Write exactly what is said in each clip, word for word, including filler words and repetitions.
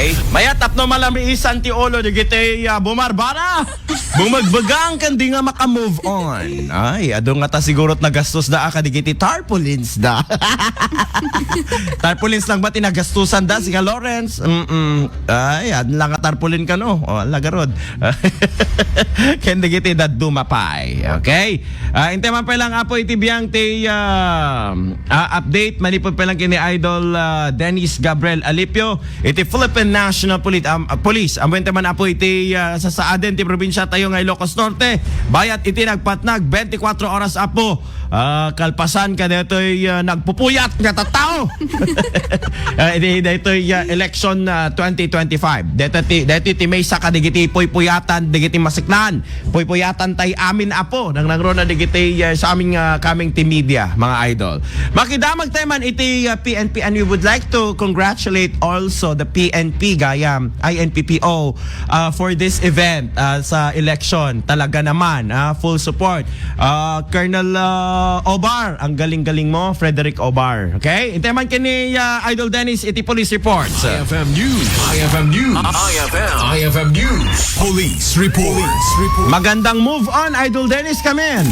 Eh, mayat tapno malamiisan ti ulo dagiti, ah, bumarbara. Bumagbagang ken di nga maka-move on. Ay, adu nga ta siguro nagastos da ka dagiti tarpaulins da. Tarpaulins lang ba ti nagastusan da, sika Lawrence? Mm-mm. Ay, adun lang nga tarpaulin kano. O, ala garud. Ken dagiti dadduma pay. Okay? Ah, intay man pay lang, Apo, iti biang ti, ah, ah, update manipud pay lang ken ni Idol, ah, Dennis Gabriel Alipio iti Philippine National Police. Am-, ah, Police. Ammo intay man, Apo, iti, ah, sasaaden ti probinsya tayo nga Ilocos Norte. Bayat iti nagpatnag twenty-four oras, Apo. Ah, kalpasan kadaytoy, ah, nagpupuyat nga tattao. Ah, iti daytoy, ah, election, ah, twenty twenty-five. Daytoy ti, daytoy ti maysa kadagiti puypuyatan dagiti masiknan. Puypuyatan tay amin, Apo, nangnangruna dagiti, uh, sa amin nga coming ti media, mga idol. Makidamag tayo man iti, uh, P N P, and we would like to congratulate also the P N P gayam, I N P P O, uh, for this event, uh, sa election. Talaga naman, uh, full support. Uh, Colonel, uh, Obar, ang galing-galing mo, Frederick Obar. Okay? Intay man kini, uh, Idol Dennis, iti police reports. I F M News. I F M News. I F M. I F M News. Police report. Police report. Magandang move on, Idol Dennis, kamin.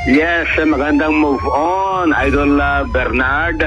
Yes, magandang move on, Idol, ah, Bernard.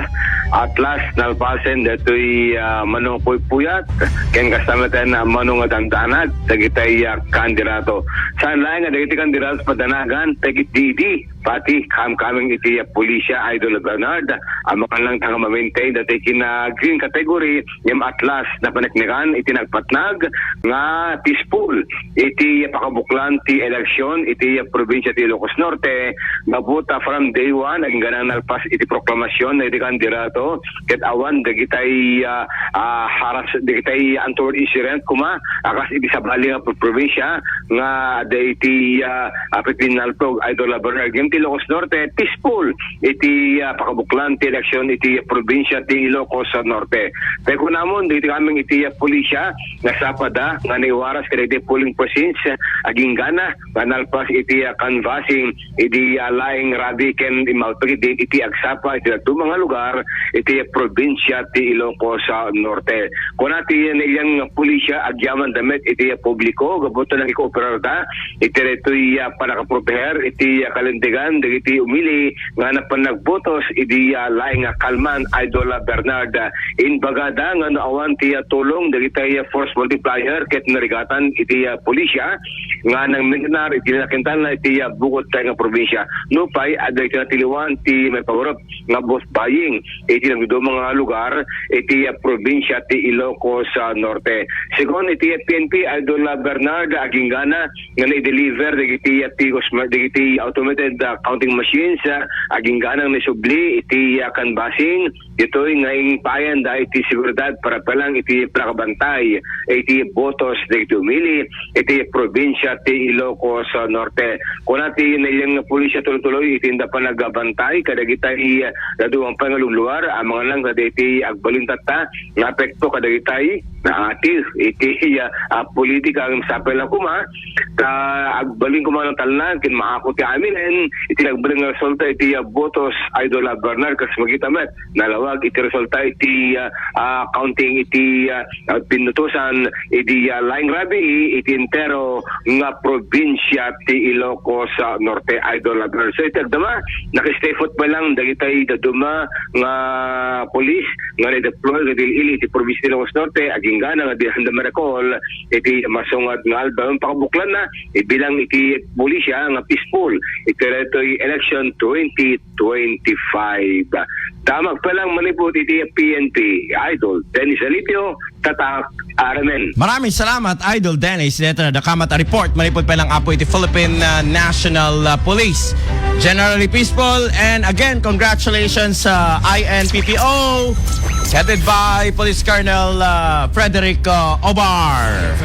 At last, nalpasen daytoy, ah, manungpuypuyat ken kasta met a manungadandanag dagiti, ah, kandidato. Saan laeng nga dagiti kandidato padanagan, dagiti idi, pati kamkameng iti, ah, pulisya, Idol Bernard. Amangan lang ta nga ma-maintain daytoy ken, ah, green category, ngem at last, napaneknekan iti nagpatnag nga peaceful iti pakabuklan ti eleksyon iti probinsya ti Ilocos Norte, gapu ta from day one, agingga nalpas iti proklamasyon dagiti kandidato, ket awan dagitay, ah, ah, haras-, dagitay untoward incident, koma, a kas iti sabali nga pro-, probinsya, nga adda iti, ah, ah, pipinalpog, Idol Bernard, ngem ti Ilocos Norte, peaceful iti, ah, pakabuklan ti eleksyon iti probinsya ti Ilocos Norte. Tay kunamon, dagiti kameng iti, ah, pulisya, nga sapada nga naiwaras kadagiti polling precincts, agingga na nga nalpas iti, ah, canvassing idi, ah, Laing Rabi ken immawat pay iti agsapa iti dadduma nga lugar iti probinsya ti Ilocos, ah, Norte. Kuna ti nailian nga pulisya, agyamanda met iti publiko gapu ta nakikooperarda iti daytoy, ah, pannakaproteher iti, ah, kalintegan dagiti umili nga napan nagbotos idi, ah, laeng nga kalman, Idol, ah, Bernard. Ah, imbagada nga no awan ti, ah, tulong dagiti, ah, force multiplier ket narigatan iti, ah, pulisya nga nangmilnar iti nakintalna iti, ah, bukod tayo nga probinsya. Nupay, adda iti natiliwan ti maipagurup nga vote buying iti nagduduma nga lugar iti, ah, probinsya ti Ilocos, ah, Norte. Segun iti P N P, Idol, ah, Bernard, aginggana nga nai-deliver dagiti, ah, pigos ma-, dagiti automated, ah, counting machines, ah, aginggana nga naisubli iti, ah, canvassing, ditoy nga ingpayanda iti seguridad para pa lang iti panakabantay iti botos dagiti umili iti probinsya ti Ilocos, ah, Norte. Kuna ti nailian nga pulisya tuloy-tuloy iti inda panagabantay kadagitay, ah, dadduma pay nga luglugar, amangan lang kadagiti agbalin tatta nga apekto kadagitay naati iti, ah, ah, politika. Sapay la koma ta agbalin koma nga talna ken maako ti aminen iti nagbalin nga resulta iti, ah, botos, Idol, ah, Bernard, kas makita met nalawag iti resulta iti, ah, ah, counting iti, ah, ah, binnotosan idi, ah, laeng rabii iti entero nga probinsya ti Ilocos, ah, Norte, Idol, ah, Bernard. So iti agdama, naka-stay put pa lang dagitay dadduma nga pulis nga na-deploy nga dil-ili iti probinsya ti Ilocos Norte, aginggana nga di handa marakol iti masungad nga aldaw. Pakabuklanna, ibilang iti pulisya nga peaceful iti daytoy election twenty twenty-five. Damag pa lang manipud iti P N P, Idol Dennis Alipio, Tatak, R M N. Maraming salamat, Idol Dennis. Deta na dakamat a report manipud pa lang, Apo, iti Philippine, uh, National, uh, Police. Generally peaceful, and again, congratulations sa I N P P O, headed by Police Colonel, uh, Frederick, uh, Obar.